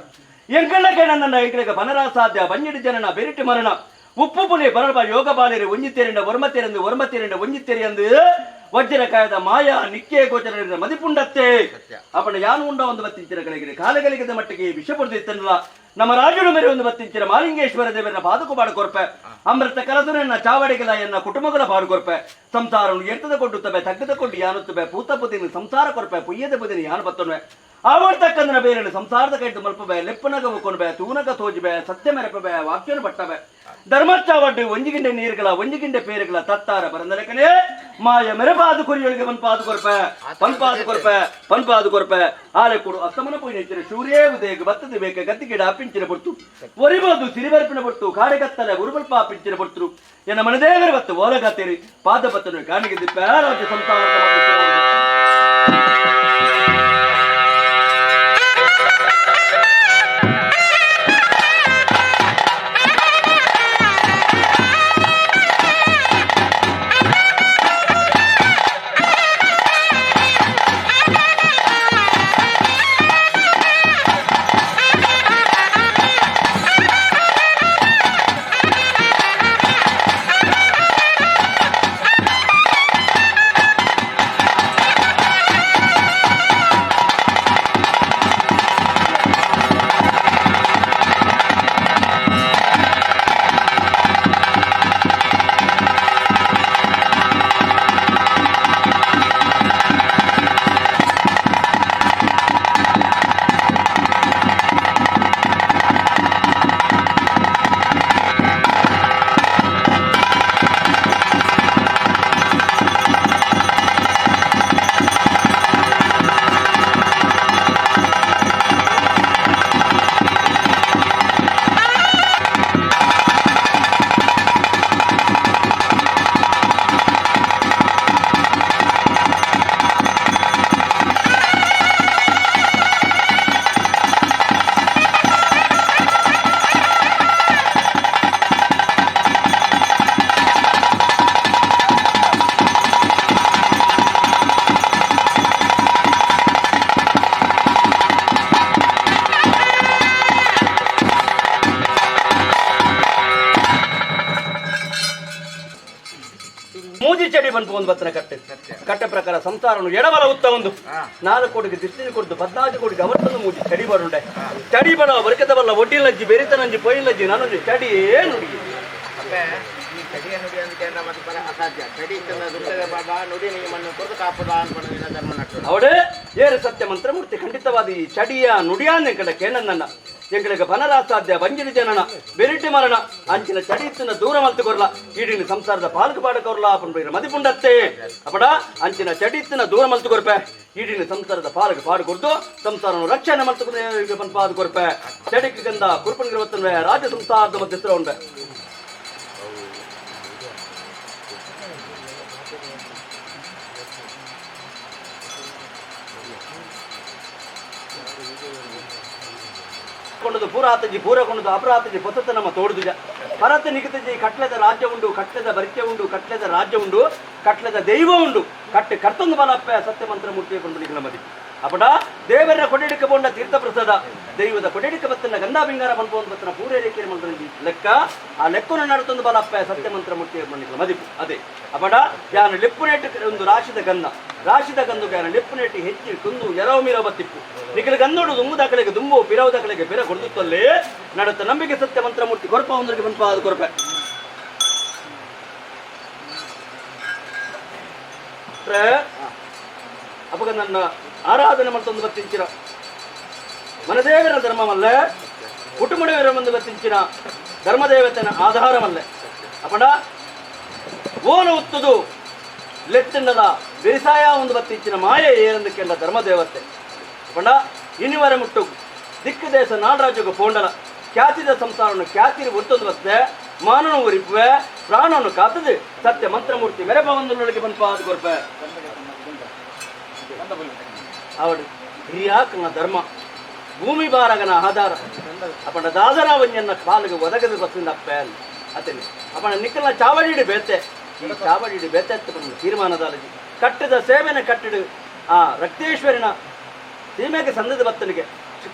ಎಂಕಣ್ಣ ಕೇಣನ್ನ ಎಂಕಳಿಗೆ ಬನರಾ ಸಾಧ್ಯ ಬನ್ನಿಡಿ ಜನನ ಬೆರಿಟಿ ಮರಣ ಉಪ್ಪು ಪುಲಿ ಬರಬ ಯೋಗ ಬಾಲಿರಿ ಒಂಜಿತ್ತೇರಿಂದ ಒರ್ಮತೇರಿಂದ ಒರ್ಮತೇರಿಂದ ಒಂಜಿತ್ತೇರಿ ಎಂದು ವಜ್ರಕಾಯದ ಮಾಯಾ ನಿಕ್ಕೆ ಗೋಚರ ಮದಿಪುಂಡತ್ತೆ ಅಪ್ಪಣ ಯಾನು ಉಂಡ ಒಂದು ಬತ್ತಿಂಚಿನ ಕಳೆಗಿರಿ ಕಾಲಗಲಿಗದ ಮಟ್ಟಿಗೆ ವಿಷ ಪಡೆದಿತ್ತಲ್ಲ ನಮ್ಮ ರಾಜುಡು ಮೇರೆ ಒಂದು ಬತ್ತಿಂಚಿನ ಮಾಲಿಂಗೇಶ್ವರ ದೇವರ ಪಾದಕು ಬಾಡುಕೊರ್ಪೆ ಅಮೃತ ಕಲಸುರನ್ನ ಚಾವಡಿಗಳ ಎನ್ನ ಕುಟುಂಬಗಳ ಬಾಡುಕೊರ್ಪೆ ಸಂಸಾರವನ್ನು ಎರ್ತದ ಕೊಂಡು ತಬೆ ತಗ್ಗದ ಕೊಂಡು ಯಾನುತ್ತಬೆ ಪೂತ ಪುದಿನ ಸಂಸಾರ ಕೊರ್ಪೆ ಪುಯ್ಯದ ಪುದಿನ ಯಾನು ಬತ್ತೊನ್ವೆ ಆವರ್ತಕ್ಕಂದನ ಬೇರೆ ಸಂಸಾರದ ಕೈದು ಮಲ್ಪಬೆ ಲೆಪ್ಪನಗ ಕೊನ್ಬೆ ತೂನಗ ತೋಜಿಬೆ ಸತ್ಯ ಮೆರಪಬೆ ವಾಕ್ಯನು ಪಟ್ಟಬೆ ಧರ್ಮಚಾವಡ್ಡು ಒಂಜಿಗಿಂಡೆ ನೀರುಗಳ ಒಂಜಿಗಿಂಡೆ ಪೇರುಗಳ ತತ್ತಾರ ಬರಂದಲೆಕ್ಕನೆ ಮಾಯ ಮೆರಪಾದು ಕೊರಿಯೊಳಗೆ ಪನ್ಪಾದು ಕೊರ್ಪೆ ಪನ್ಪಾದು ಕೊರ್ಪೆ ಪನ್ಪಾದು ಕೊರ್ಪೆ ಆಲೆ ಕೊಡು ಅಸ್ತಮನ ಪೋಯಿ ನೆಚ್ಚಿನ ಸೂರ್ಯೇ ಉದಯಕ್ಕೆ ಬತ್ತದ ಬೇಕ ಗತ್ತಿಗಿಡ ಅಪ್ಪಿಂಚಿನ ಪೊರ್ತು ಒರಿಬೋದು ಸಿರಿಬರ್ಪಿನ ಪೊರ್ತು ಕಾಡೆಗತ್ತಲೆ ಉರುಬಲ್ಪ ಅಪ್ಪಿಂಚಿನ ಪೊರ್ತು ಎನ್ನ ಮನದೇವರ ಬತ್ತು ಓಲಗತ್ತೇರಿ ಪಾದ ಬತ್ತನು ಕಾಣಿಗೆ ದಿಪ್ಪ ರಾಜ್ಯ ಸಂಸಾರ ಮೂಜಿ ಚಡಿ ಬಂತು ಒಂದು ಬತ್ತನ ಕಟ್ಟೆ ಕಟ್ಟೆ ಪ್ರಕಾರ ಸಂಸಾರನು ಎಡಬಲ ಉತ್ತ ಒಂದು 4 ಕೋಟಿಗೆ ದಿಷ್ಟಿನ ಕೊಡ್ದು 14 ಕೋಟಿಗೆ ಅವತ್ತೊಂದು ಮೂಜಿ ಚಡಿ ಬರುಂಡೆ ಚಡಿ ಬಡ ಬರಕದ ಬಲ್ಲ ಒಡ್ಡಿಲಜ್ಜಿ ಬೆರಿತನಂಜಿ ಪೊಯ್ಲಜ್ಜಿ ನಾನೊಂದು ಚಡಿ ನುಡಿ ಅಪ್ಪೆ ಈ ಚಡಿಯ ನುಡಿ ಅಂತ ಕೇಂದ್ರ ಮದಿಪರ ಅಸಾಧ್ಯ ಚಡಿ ಇತ್ತಂದ ದುರ್ಗದ ಬಾಬಾ ನುಡಿ ನೀ ಮಣ್ಣು ಕೊರದು ಕಾಪುಡ ಅನ್ಕೊಂಡಿಲ್ಲ ಧರ್ಮ ನಟ್ಟು ಅವಡೆ ಏರು ಸತ್ಯ ಮಂತ್ರಮೂರ್ತಿ ಖಂಡಿತವಾದ ಈ ಚಡಿಯ ನುಡಿಯಾನ್ ಎಂಕಡ ಕೇಳನ್ನ ಎಂಗಳಿಗೆ ಬನರಾಸಾಧ್ಯ ಬಂಜಿನ ಜನನ ಬೆರಿಟಿ ಮರಣ ಅಂಚಿನ ಚಡಿತ್ತನ ದೂರ ಮಲ್ತು ಕೊರ್ಲ ಈಡಿನ ಸಂಸಾರದ ಪಾಲ್ಕು ಪಾಡ ಕೊರ್ಲ ಪನ್ಪೈರ ಮದಿಪುಂಡತ್ತೆ ಅಪಡ ಅಂಚಿನ ಚಡಿತ್ತನ ದೂರ ಮಲ್ತು ಕೊರ್ಪೆ ಈಡಿನ ಸಂಸಾರದ ಪಾಲ್ಕು ಪಾಡು ಕೊರ್ದು ಸಂಸಾರನು ರಕ್ಷಣೆ ಮಲ್ತು ಪನ್ಪಾದು ಕೊರ್ಪೆ ಚಡಿಕ್ ಗಂಧ ಕುರ್ಪನ್ಗಿರುವತ್ತನ್ವೆ ರಾಜ್ಯ ಸಂಸಾರದ ಮಧ್ಯಸ್ಥರ ಉಂಡೆ ಕೊಂಡದು ಪೂರ ಆತಜಿ ಪೂರ ಕೊಂಡದು ಅಪರಾತಜಿ ಪೊಸತ ನಮ್ಮ ತೋಡುದುಜ ಪರತ ನಿಗತಜಿ ಕಟ್ಲೆದ ರಾಜ್ಯ ಉಂಡು ಕಟ್ಲೆದ ಬರಿಕೆ ಉಂಡು ಕಟ್ಲೆದ ರಾಜ್ಯ ಉಂಡು ಕಟ್ಲೆದ ದೈವ ಉಂಡು ಕಟ್ಟೆ ಕರ್ತೊಂದು ಬಲಪ್ಪೆ ಸತ್ಯ ಮಂತ್ರ ಮೂರ್ತಿ ಕೊಂಡು ನಿಖಲ ಮದಿ ಅಪಡ ದೇವರ ಕೊಡೆಡಿಕ ಬೋಂಡ ತೀರ್ಥ ಪ್ರಸಾದ ದೈವದ ಕೊಡೆಡಿಕ ಬತ್ತನ ಗಂಧಾ ಬಿಂಗಾರ ಬನ್ಪೊಂದು ಬತ್ತನ ಪೂರೈಕೆ ಮಂತ್ರ ಲೆಕ್ಕ ಆ ಲೆಕ್ಕನ ನಡತೊಂದು ಬಲಪ್ಪೆ ಸತ್ಯ ಮಂತ್ರ ಮೂರ್ತಿ ನಿಖಲ ಮದಿಪು ಅದೇ ಅಪಡ ಯಾನು ಲೆಪ್ಪುನೇಟ್ ಒಂದು ರಾಶಿದ ಗಂಧ ರಾಶಿದ ಗಂದು ಯಾನ ಲೆಪ್ಪುನೇಟಿ ಹೆಚ್ಚಿ ಕುಂದು ಎರವು ಮೀರವ ಬತ್ತಿಪ್ಪು ನಿಖಲ ಗಂದೋಡು ದುಂಬು ದಾಖಲೆಗೆ ದುಂಬು ಪಿರವು ದಾಖಲೆಗೆ ಪಿರ ಕೊಡ್ದುತ್ತಲ್ಲೇ ನಡತ ನಂಬಿಕೆ ಸತ್ಯ ಮಂತ್ರ ಮೂರ್ತಿ ಕೊರಪ ಒಂದರಿಗೆ ಬನ್ಪ ಅದು ಕೊರಪೆ ಅಪಗ ನನ್ನ ಆರಾಧನೆ ಮಾಡ್ತೊಂದು ಬತ್ತಿಂಚಿನ ಮನದೇವರ ಧರ್ಮವಲ್ಲೇ ಕುಟುಂಬದೇವರ ಒಂದು ಬತ್ತಿಂಚಿನ ಧರ್ಮದೇವತೆನ ಆಧಾರವಲ್ಲೇ ಅಪಡ ಓನ ಉತ್ತದು ಲೆತ್ತಂಡಲ ಬೇಸಾಯ ಒಂದು ಬತ್ತಿಚ್ಚಿನ ಮಾಯೆ ಏರಂದಕ್ಕೆಲ್ಲ ಧರ್ಮದೇವತೆ ಪಂಡ ಇನಿವರ ಮುಟ್ಟು ದಿಕ್ಕು ದೇಶ ನಾಡರಾಜಗ ಪೋಂಡಲ ಖ್ಯಾತಿದ ಸಂಸಾರವನ್ನು ಖ್ಯಾತಿರು ಒತ್ತೊಂದು ಬತ್ತೆ ಮಾನನ ಉರಿಪುವೆ ಪ್ರಾಣವನ್ನು ಕಾತದು ಸತ್ಯ ಮಂತ್ರಮೂರ್ತಿ ಮೆರಬ ಒಂದು ಬನ್ಪಾದ ಕೊರ್ಪೆ ಅವಡು ಹಿರಿಯಾಕನ ಧರ್ಮ ಭೂಮಿ ಬಾರಗನ ಆಧಾರ ಅಪಣ ದಾದರಾವನ್ಯನ್ನ ಕಾಲಿಗೆ ಒದಗದು ಬಸ್ಸಿಂದ ಅಪ್ಪೆ ಅತನೆ ಅಪಣ ನಿಕ್ಕಲ್ನ ಚಾವಡಿಡು ಬೇತೆ ಈ ಚಾವಡಿಡು ಬೇತೆ ಅತ್ತ ತೀರ್ಮಾನದಾಲಜಿ ಕಟ್ಟಿದ ಸೇವೆನ ಕಟ್ಟಿಡು ಆ ರಕ್ತೇಶ್ವರಿನ ಸೀಮೆಗೆ ಸಂದದ ಬತ್ತನಿಗೆ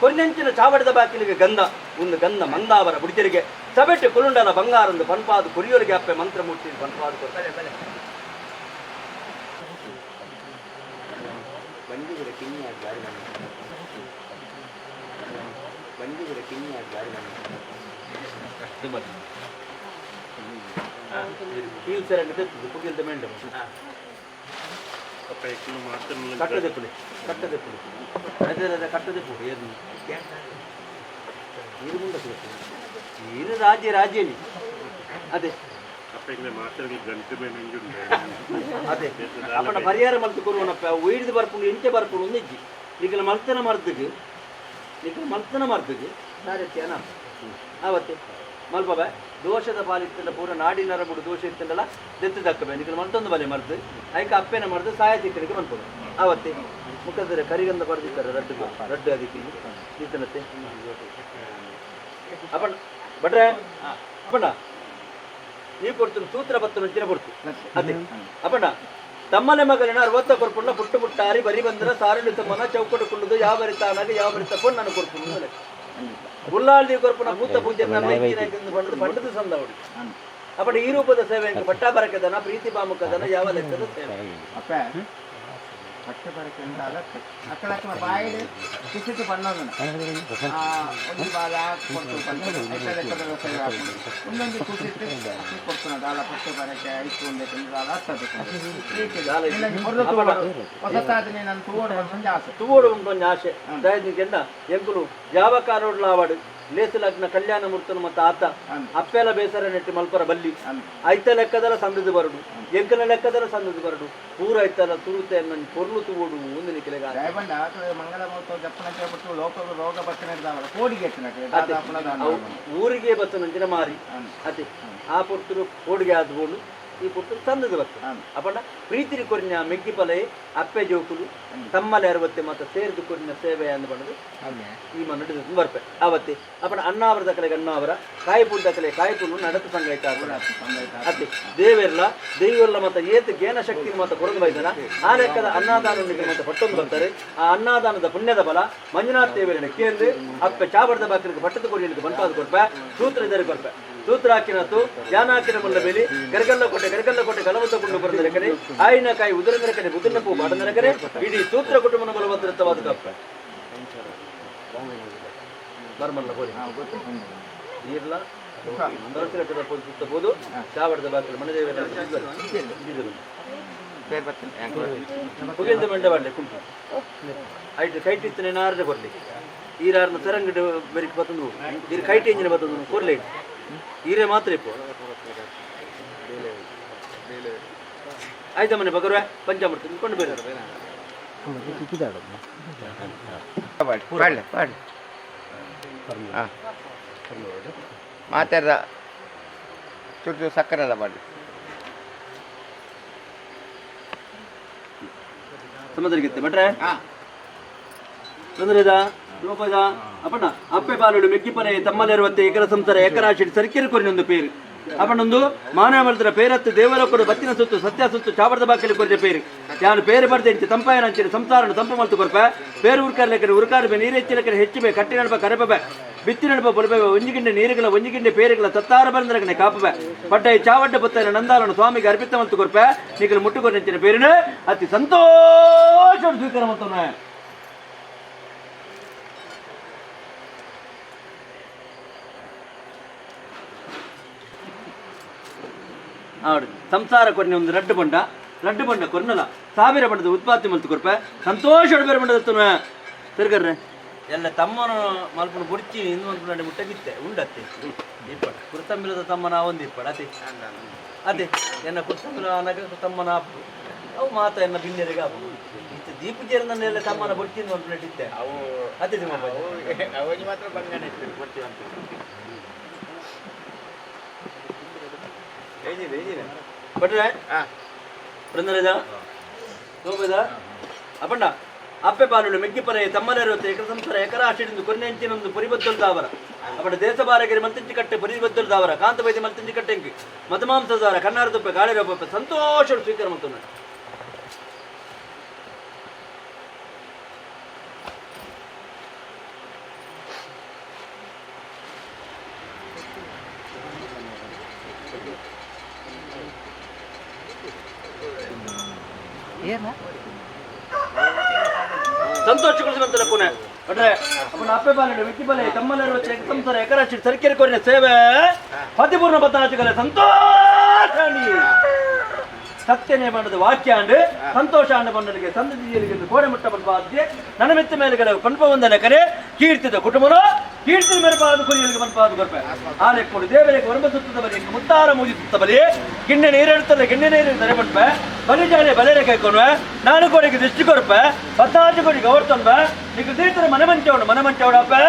ಕೊನ್ನೆಂಚಿನ ಚಾವಡಿದ ಬಾಕಿಲಿಗೆ ಗಂಧ ಒಂದು ಗಂಧ ಮಂದಾವರ ಬುಡಿಜರಿಗೆ ಸಬೆಟ್ಟು ಕುಲುಂಡಲ ಬಂಗಾರಂದು ಪನ್ಪಾದು ಕುರಿಯೋರಿಗೆ ಅಪ್ಪೆ ಮಂತ್ರಮೂರ್ತಿ ಪನ್ಪಾದು ಕೊಡ್ತಾರೆ. ಕಟ್ಟದೆ ಪುಳಿ ಕಟ್ಟದೆ ಪುಳಿ ಅದೇ ಕಟ್ಟದೆ ಪುಳಿ ಏನು ನೀರು ಮುಂದೆ ನೀರು ರಾಜ್ಯ ರಾಜ್ಯನಿ ಅದೇ ಅದೇ ಅಪ್ಪನ ಪರಿಹಾರ ಮಲ್ತು ಕೊರುವನಪ್ಪ ಉಯ್ದು ಬರ್ಪುಂಡು ಇಂಚೆ ಬರ್ಪುಂಡು ಒಂದಿಜ್ಜಿ ನಿಖಲ ಮಲ್ತನ ಮರ್ದಗ್ ನಿಖಲ ಮಲ್ತನ ಮರ್ದಗ್ ಸಾರತ್ಯಾನ ಆವತ್ತೆ ಮಲ್ಪಬ ದೋಷದ ಪಾಲಿತ್ತಂಡ ಪೂರ ನಾಡಿನ ನರಬುಡು ದೋಷ ಇತ್ತಂಡಲ ದೆತ್ತು ದಕ್ಕಬೆ ನಿಖಲ ಮಲ್ತೊಂದು ಬಲೆ ಮರ್ದು ಐಕ ಅಪ್ಪೆನ ಮರ್ದು ಸಾಯ ಸಿಕ್ಕನಿಗೆ ಮಲ್ಪಬೆ ಆವತ್ತೆ ಮುಖದ ಕರಿಗಂಧ ಪಡೆದಿದ್ದಾರೆ ರಡ್ಡು ರಡ್ಡು ಅದಕ್ಕೆ ಈತನತ್ತೆ ಅಪ್ಪಣ್ಣ ಭಟ್ರೆ ಅಪ್ಪಣ್ಣ ನೀವು ಕೊಡ್ತೀನಿ ಸೂತ್ರ ಬತ್ತನ ಅಂಚಿನ ಕೊಡ್ತು ಅದೇ ಅಪ್ಪಣ್ಣ ತಮ್ಮನೆ ಮಗಲಿನ 60 ಕೊರ್ಪುಂಡ ಪುಟ್ಟು ಪುಟ್ಟಾರಿ ಬರಿ ಬಂದ್ರ ಸಾರಳು ತಮ್ಮನ ಚೌಕಟ್ಟು ಕುಳ್ಳುದು ಯಾವ ಬರಿ ತಾನಾಗ ಯಾವ ಬರಿ ತಪ್ಪು ನಾನು ಕೊರ್ಪುಂಡು ಉಲ್ಲಾಲ್ದಿ ಕೊರ್ಪುನ ಭೂತ ಪೂಜೆ ಪಂಡದ ಸಂದವಡು ಅಪ್ಪಣ ಈ ರೂಪದ ಸೇವೆ ಪಟ್ಟ ಬರಕದನ ಪ್ರೀತಿ ಬಾಮುಕದನ ಯಾವ ಲೆಕ್ಕದ ಸೇವೆ ಅಪ್ಪ ಪಟ್ಟೆ ಬರಕ್ಕೆ ಅಕ್ಕಳಕ್ಕನ ಬಾಯಿಡ್ ಕಿಸಿಟ್ಟು ಪಣ್ಣೋದನ ಒಂಜಿ ಬಾಲ ಕೊಡ್ತು ಪಂಡ ಲೆಕ್ಕದ ಸೇವೆ ಆಪುಂಡು ಒಂದೊಂದು ಕುಸಿಟ್ಟು ಅಕ್ಕಿ ಕೊಡ್ತುನ ದಾಲ ಪಟ್ಟೆ ಬರಕ್ಕೆ ಐತು ಒಂದೇ ದಾಲ ಅತ್ತದ ಹೊಸತಾದ ನಾನು ತೂವೋಡು ಒಂದೊಂದು ಆಸೆ ತೂವೋಡು ಉಂಟೊಂದು ಆಸೆ ದಯದಿಂದ ಎಂಕುಲು ಯಾವ ಕಾರೋಡ್ಲ ಆವಾಡು ಲೇಸುಲಾಗ್ನ ಕಲ್ಯಾಣ ಮೂರ್ತನು ಮತ್ತು ಆತ ಅಪ್ಪೆಲ ಬೇಸರ ನೆಟ್ಟಿ ಮಲ್ಪರ ಬಲ್ಲಿ ಐತ ಲೆಕ್ಕದಲ ಸಂದದ ಬರಡು ಎಂಕಲ ಲೆಕ್ಕದಲ ಸಂದದ ಬರಡು ಪೂರ ಐತಲ ತುರುತೆ ನನ್ನ ಪೊರ್ಲು ತೂವೋಡು ಒಂದು ನಿಖಲೆಗ ದಯಬಂಡ ಮಂಗಲ ಮೂರ್ತ ಜಪ್ಪನ ಕೇಳ್ಬಿಟ್ಟು ಲೋಕದ ರೋಗ ಬತ್ತನ ಕೋಡಿಗೆ ಎತ್ತಿನ ಊರಿಗೆ ಬತ್ತನಂಚಿನ ಮಾರಿ ಅದೇ ಆ ಪೊರ್ತುರು ಕೋಡಿಗೆ ಆದ್ಬೋಡು ಈ ಪೊರ್ತುರು ತಂದದ ಬತ್ತ ಅಪ್ಪಣ್ಣ ಪ್ರೀತಿರಿ ಕೊರಿನ ಮೆಗ್ಗಿ ಪಲೆ ಅಪ್ಪೆ ಜೋಕುಲು ತಮ್ಮಲೆ 60 ಮತ್ತ ಸೇರಿದು ಕೊರಿನ ಸೇವೆ ಅಂದ್ ಬಣ್ಣದು ಈ ಮಣ್ಣು ಬರ್ಪೆ ಆವತ್ತೆ ಅಪ್ಪಣ ಅಣ್ಣಾವರದ ಕಲೆಗೆ ಅಣ್ಣಾವರ ಕಾಯಿಪುಲ್ ಕಲೆ ಕಾಯಿಪುಲ್ಲು ನಡತ ಸಂಗೈತ ಅತ್ತೆ ದೇವೆರ್ಲ ದೈವಲ್ಲ ಮತ್ತ ಏತ್ ಜ್ಞಾನ ಶಕ್ತಿ ಮತ್ತ ಕೊರದು ಬೈದನ ಆ ಲೆಕ್ಕದ ಅನ್ನದಾನ ಮತ್ತ ಪಟ್ಟೊಂದು ಬರ್ತಾರೆ. ಆ ಅನ್ನದಾನದ ಪುಣ್ಯದ ಬಲ ಮಂಜುನಾಥ ದೇವರನ್ನ ಕೇಂದ್ರ ಅಪ್ಪೆ ಚಾಬರದ ಬಾಕಲಿಗೆ ಪಟ್ಟದ ಕೊರಿಯಲಿಗೆ ಬಂಪಾದ ಕೊರ್ಪೆ ಸೂತ್ರ ಇದ್ದಾರೆ ಕೊರ್ಪೆ ಸೂತ್ರ ಹಾಕಿನತ್ತು ಯಾನ ಹಾಕಿನ ಮುಲ್ಲ ಬೇಲಿ ಗರ್ಗಲ್ಲ ಕೋಟೆ ಗರ್ಗಲ್ಲ ಕೋಟೆ ಗಲವಂತ ಕೊಂಡು ಬರದ ಕಡೆ ಆಯಿನ ಕಾಯಿ ಉದರಂದರ ಕಡೆ ಬುದ್ಧನ ಪೂ ಬಾಡಂದರ ಕಡೆ ಇಡೀ ಸೂತ್ರ ಕುಟುಂಬನ ಬಲವಂತವಾದ ಕಪ್ಪ ಬರ್ಮಲ್ಲ ಹೋಲಿ ನೀರ್ಲ ಸುತ್ತಬಹುದು ಚಾವಡದ ಬಾಕಲು ಮನದೇವರ ಮುಗಿಲ್ದ ಮಂಡ ಬಾಡ್ಲೆ ಕುಂಟು ಐಟ್ ಕೈಟ್ ಇತ್ತನೆ ನಾರದೆ ಕೊರ್ಲಿ ಈರಾರ್ನ ತರಂಗಡು ಬೆರಿಕ್ ಬತ್ತಂದು ಈರು ಕೈಟ್ ಇಂಜಿನ ಬತ್ತಂದು ಕೊರ್ಲೆ ಈರೇ ಮಾತ್ರ ಇಪ್ಪು ಆಯ್ತಾ ಮನೆ ಬಗರ್ವೆ ಪಂಚಾಮೃತ ಕೊಂಡು ಬೇರೆ ಪಾಡ್ಲೆ ಪಾಡ್ಲೆ ಮಾತಾಡ್ದ ಚೂರು ಚೂರು ಸಕ್ಕರೆ ಎಲ್ಲ ಪಾಡ್ಲೆ ಸಮುದ್ರಗಿತ್ತೆ ಭಟ್ರೆ ತೊಂದರೆ ಇದಾ ಲೋಪದ ಅಪ್ಪಣ್ಣ ಅಪ್ಪೆ ಬಾಲುಡು ಮೆಗ್ಗಿಪನೆ ತಮ್ಮಲಿರುವತ್ತೆ ಏಕರ ಸಂಸಾರ ಏಕರಾಶಿ ಸರಿಕೆರೆ ಕೊರಿನೊಂದು ಪೇರು ಅಪ್ಪಣ್ಣೊಂದು ಮಾನವ ಮಲ್ತರ ಪೇರತ್ತು ದೇವರ ಬತ್ತಿನ ಸುತ್ತು ಸತ್ಯ ಸುತ್ತು ಚಾವರದ ಬಾಕಲಿ ಕೊರಿದ ಪೇರು ಯಾನು ಪೇರು ಬರ್ದೆ ಇಂಚೆ ತಂಪಾಯನ ಅಂಚಿನ ಸಂಸಾರನು ತಂಪು ಮಲ್ತು ಕೊರ್ಪ ಪೇರು ಉರ್ಕಾರ ಲೆಕ್ಕರೆ ಉರ್ಕಾರ ಬೆ ನೀರು ಹೆಚ್ಚಿನ ಕಡೆ ಹೆಚ್ಚು ಬೆ ಕಟ್ಟಿ ನಡಪ ಕರೆಪಬೆ ಬಿತ್ತಿ ನಡಪ ಬೊಲಬೆ ಒಂಜಿಗಿಂಡೆ ನೀರುಗಳ ಒಂಜಿಗಿಂಡೆ ಪೇರುಗಳ ತತ್ತಾರ ಬಂದರಗನೆ ಕಾಪಬೆ ಪಡ್ಡೈ ಚಾವಡ್ಡ ಪತ್ತನ ನಂದಾಲನು ಸ್ವಾಮಿಗೆ ಅರ್ಪಿತ ಮಲ್ತು ಕೊರ್ಪ ನಿಗಲು ಮುಟ್ಟುಕೊರೆಂಚಿನ ಪೇರಿನ ಅತಿ ಸಂತೋಷ ಸ್ವೀಕಾರ ಮಲ್ತವನ ಆಡು ಸಂಸಾರ ಕೊರ್ನೆ ಒಂದು ರಡ್ಡು ಬಂಡ ರಡ್ಡು ಬಂಡ ಕೊರ್ನಲ ಸಾವಿರ ಬಂಡದ ಉತ್ಪಾದನೆ ಮಲ್ತು ಕೊರ್ಪ ಸಂತೋಷ ಬೇರೆ ಬಂಡದ ತಿರ್ಗರ್ರೆ ಎಲ್ಲ ತಮ್ಮನ ಮಲ್ಪನ ಬುಡ್ಚಿ ಇಂದು ಮಲ್ಪನ ಮುಟ್ಟ ಬಿತ್ತೆ ಉಂಡತ್ತೆ ಇಪ್ಪಡ ಕುರ್ತಂಬಿಲದ ತಮ್ಮನ ಒಂದು ಇಪ್ಪಡ ಅದೇ ಅದೇ ಎನ್ನ ಕುರ್ತಂಬಿಲ ಅನಗ ತಮ್ಮನ ಆಪು. ಅವು ಮಾತ ಎನ್ನ ಬಿನ್ನೆರೆಗೆ ಆಪುಂಡು. ಇತ್ತೆ ದೀಪ ಜೇರ್ನಲ್ಲೆಲ್ಲ ತಮ್ಮನ ಬೊಡ್ಚಿಂದು ಒಂದು ಪ್ಲೇಟ್ ಇತ್ತೆ. ಅವು ಅದೇ ತಿಮ್ಮಪ್ಪ. ಅವು ಅವನಿ ಮಾತ್ರ ಬಂಗನೆ ಇತ್ತು ಕೊಡ್ತೀವಿ ಅಂತ. ಏನಿದೆ ಏನಿದೆ? ಭಟ್ರೆ. ಹಾ. ಬೃಂದರಾಜ ಸೋಮದ ಅಪ್ಪಣ್ಣ ಅಪ್ಪೆ ಪಾಲುಡು ಮೆಗ್ಗಿಪರೆ ತಮ್ಮನರು ಏಕರ ಸಂಸಾರ ಎಕರ ಆಶಿಡಿಂದು ಕೊನ್ನೆಂಚಿನೊಂದು ಪುರಿಬದ್ದಲು ದಾವರ ಅಪ್ಪಣ ದೇಶ ಬಾರಗಿರಿ ಮಲ್ತಿಂಚಿ ಕಟ್ಟೆ ಪುರಿಬದ್ದಲು ದಾವರ ಕಾಂತ ಬೈದಿ ಮಲ್ತಿಂಚಿ ಕಟ್ಟೆ ಇಂಕಿ ಮತಮಾಂಸದಾರ ಕನ್ನಾರ ತುಪ್ಪೆ ಗಾಳಿ ರೂಪ ಸಂತೋಷ ಸ್ವೀಕಾರ ಮಾಡ್ತಾನೆ. ಸಂತೋಷಗೊಳಿಸುವಂತ ಪುಣೆ ಅಂದ್ರೆ ಅವನ ಅಪ್ಪೆ ಬಾಲಡು ಮಿಕ್ಕಿ ಬಲೆ ತಮ್ಮಲರು ಸಂಸಾರ ಎಕರಾಶಿ ಸರಿಕೆರೆ ಕೊರಿನ ಸೇವೆ ಪತಿಪೂರ್ಣ ಬದ್ದಾಚುಗಲೆ ಸಂತೋಷ ಸತ್ಯನೇ ಮಾಡದ ವಾಕ್ಯ ಅಂಡ್ ಸಂತೋಷ ಅಂಡ ಬಂಡಲಿಗೆ ಸಂತತಿಯರಿಗೆ ಕೋಡೆ ಮುಟ್ಟ ಬನ್ಪಾದ್ಯ ನನ್ನ ಮೆತ್ತ ಮೇಲೆ ಪನ್ಪ ಒಂದನೆ ಕರೆ ಕೀರ್ತಿದ ಕುಟುಂಬನು ಕೀರ್ತಿದ ಮೇಲೆ ಪಾದ ಕುರಿಯರಿಗೆ ಬನ್ಪಾದ ಕೊರ್ಪೆ ಆಲೆ ಕೊಡು ದೇವರಿಗೆ ಒರಂಬ ಸುತ್ತದ ಬಲಿ ಮುತ್ತಾರ ಮೂಜಿ ಸುತ್ತ ಬಲಿ ಗಿಣ್ಣೆ ನೀರೆಡುತ್ತಲ್ಲ ಗಿಣ್ಣೆ ನೀರು ತರೆ ಪನ್ಪೆ ಬಲಿ ಜಾಲೆ ಬಲೆರೆ ಕೈಕೊನುವೆ ನಾನು ಕೋಡಿಗೆ ದೃಷ್ಟಿ ಕೊರ್ಪೆ ಪತ್ತಾಜು ಕೋಡಿಗೆ ಓಡ್ತೊನ್ಬೆ ನಿಕ್ಕು ತೀರ್ಥರ ಮನೆ ಮಂಚವಡು ಮನೆ ಮಂಚವಡು ಅಪ್ಪೆ.